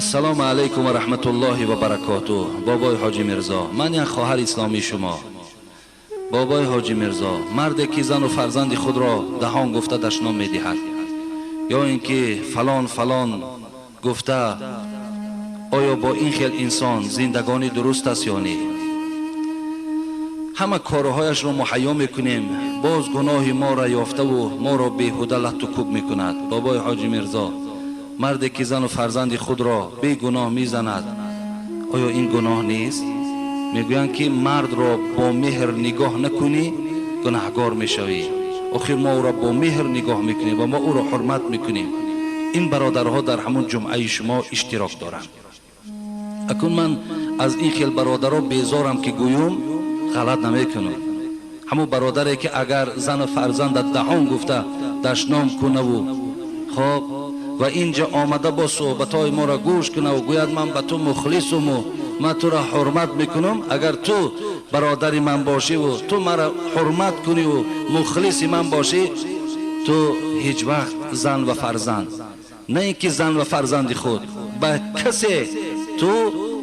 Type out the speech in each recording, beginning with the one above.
Ассалому алайкум ва раҳматуллоҳи ва баракотуҳ. Бобои Ҳоҷи Мирзо, ман як хоҳари исломии шумо. Бобои Ҳоҷи Мирзо, марде ки зану фарзанди худро даҳон гуфта дашном медиҳад ё ин ки фалон фалон гуфта, оё бо ин хел инсон зиндагонӣ дуруст аст ё не? Ҳама корҳояшро муҳайё мекунем, боз гуноҳи моро ёфтаву моро беҳуда латту кӯб мекунад. Бобои Ҳоҷи Мирзо, марде ки зану фарзанди худро бегуноҳ мезанад, оё ин гуноҳ нест? Мегӯянд ки мардро бо меҳр нигоҳ накунӣ, гунаҳгор мешавӣ. Охир мо ӯро бо меҳр нигоҳ мекунем ва мо ӯро ҳурмат мекунем. Ин бародарҳо дар ҳамун ҷумъаи шумо иштирок доранд. Акун ман аз ин хел бародаро безорам ки гӯюм, ғалат намекунам. Ҳамун бародаре ки агар зану фарзанда даҳон гуфта дашном кунаву хоб ва инҷа омада бо суҳбатҳои моро гӯш кунаву гӯяд ман ба ту мухлисуму ман туро ҳурмат мекунам, агар ту бародари ман бошиву ту маро ҳурмат куниву мухлиси ман бошӣ, ту ҳеҷ вақт зан ва фарзанд, на ин ки зан ва фарзанди худ, ба касе ту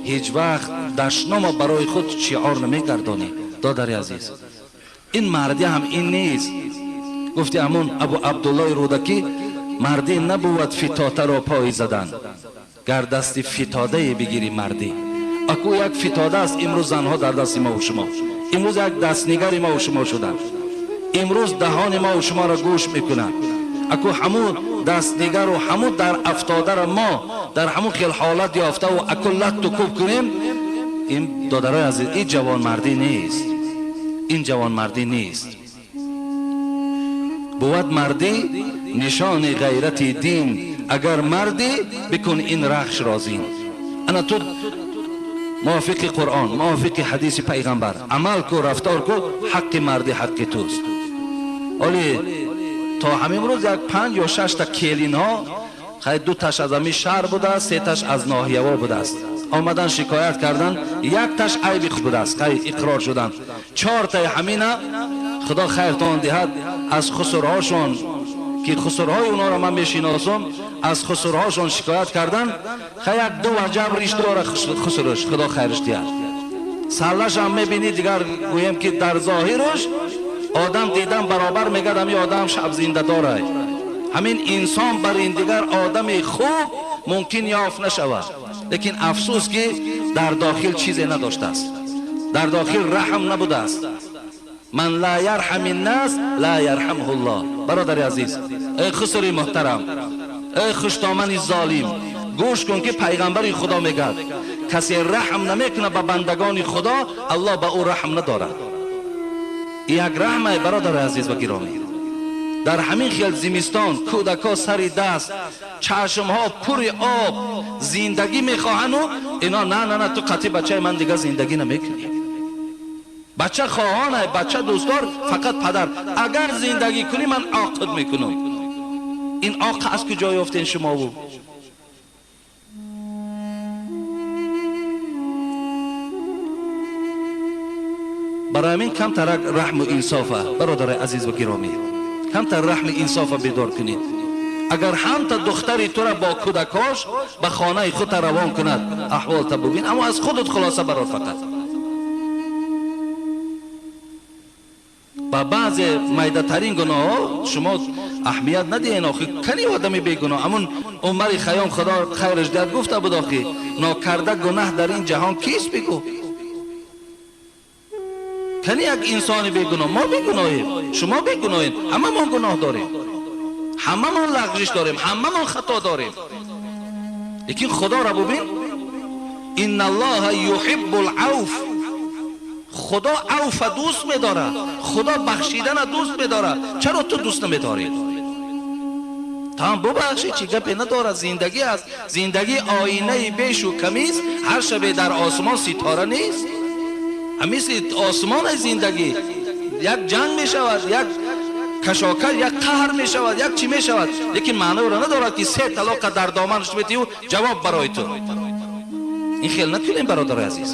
ҳеҷ вақт дашнома барои худ шиор намегардонӣ. Додари азиз, ин мардӣ ҳам ин нест. Гуфти ҳамун Абу Абдуллои Рӯдакӣ, мардӣ набувад фитотаро пой задан, гар дасти фитодае бигирӣ мардӣ. Аку як фитода аст имрӯз занҳо дар дасти мо ва шумо. Имрӯз як дастнигари мо ва шумо шуданд. Имрӯз даҳони мо ва шуморо гӯш мекунанд. Аку ҳамун дастнигару ҳамун дар афтодаро мо дар ҳамун хел ҳолат ёфтаву аку латту кӯб кунем, ин додарои азиз, ин ҷавонмардӣ нест. Ин ҷавонмардӣ нест. Бувад мардӣ нишони ғайрати дин, агар мардӣ бикун ин рахшро зин. Ана ту мувофиқи Қуръон, мувофиқи ҳадиси пайғамбар амал ку, рафтор ку, ҳаққи мардӣ ҳаққи туст. Оли то ҳамин рӯз як 5 ё 6 та келинҳо, хай 2 таш аз ҳамин шаҳр будааст, 3 таш аз ноҳияҳо будааст, омадан шикоят кардан, 1 таш айби худ будааст, хай иқрор шуданд. 4 таи ҳамина худо хайртон диҳад аз хусурҳошон ки хусурҳои онҳоро ман мешиносам, аз хусурҳошон шикоят кардан, хай як 2 ваҷаб риш дора хусурш, худо хайрш диҳад. Саллашам мебинӣ, дигар гӯем ки дар зоҳирш одам дидан баробар мегӯяд ҳамин одам шаб зинда дорад. Ҳамин инсон бар ин дигар одами хуб мумкин ёфт нашавад, лекин афсӯс ки дар дохил чизе надоштааст, дар дохил раҳм набудааст. Ман ла ярҳами ннас ла ярҳамҳу ллоҳ. Бародари азиз, эй хусури муҳтарам, эй хуштомани золим, гӯш кун ки пайғамбари худо мегӯяд касе раҳм намекунад ба бандагони худо, аллоҳ ба ӯ раҳм надорад. Як раҳмай, бародари азиз ва гиромӣ. Дар ҳамин хел зимистон кӯдакҳо сари даст, чашмҳо пури об, зиндагӣ мехоҳану ино на на на, ту қатъи бачаи ман дигар зиндагӣ намекунӣ. Бача хоҳонай, бача дӯстдор, фақат падар. Агар зиндагӣ кунӣ ман оқид мекунам. Ин оқ аз куҷо ёфтен шумову? Барои ҳамин камтарак раҳму инсофа, бародари азиз ва гиромӣ, камтар раҳми инсофа бедор кунед. Агар ҳамта духтари тура бо кӯдакҳош ба хонаи худта равон кунад, аҳволта бубин, аммо аз худат хулоса барор фақат. Ба баъзе майдатарин гуноҳҳо шумо аҳамият надиҳен. Охи кани одами бегуноҳ? Ҳамун Умари Хайём худо хайраш диҳад гуфта буд, охи нокарда гунаҳ дар ин ҷаҳон кист бигӯ? Кани як инсони бегуноҳ? Мо бегуноҳем, шумо бегуноҳем, ҳамамон гуноҳ дорем, ҳамамон лағжиш дорем, ҳамамон хато дорем. Лекин худоро бубин, инналлоҳа юҳиббул авф. Худо авфа дӯст медорад, худо бахшидана дӯст медорад. Чаро ту дӯст намедорӣ? Там бубахши, чӣ гапе надорад, зиндагӣ аст. Зиндагӣ оинаи бешу камист, ҳар шабе дар осмон ситора нест. Мисли осмони зиндагӣ як ҷанг мешавад, як кашокаш, як қаҳр мешавад, як чӣ мешавад, лекин маъноро надорад ки 3 талоқа дар доманаш метиҳу ҷавоб барои ту. Ин хел накунем, бародари азиз.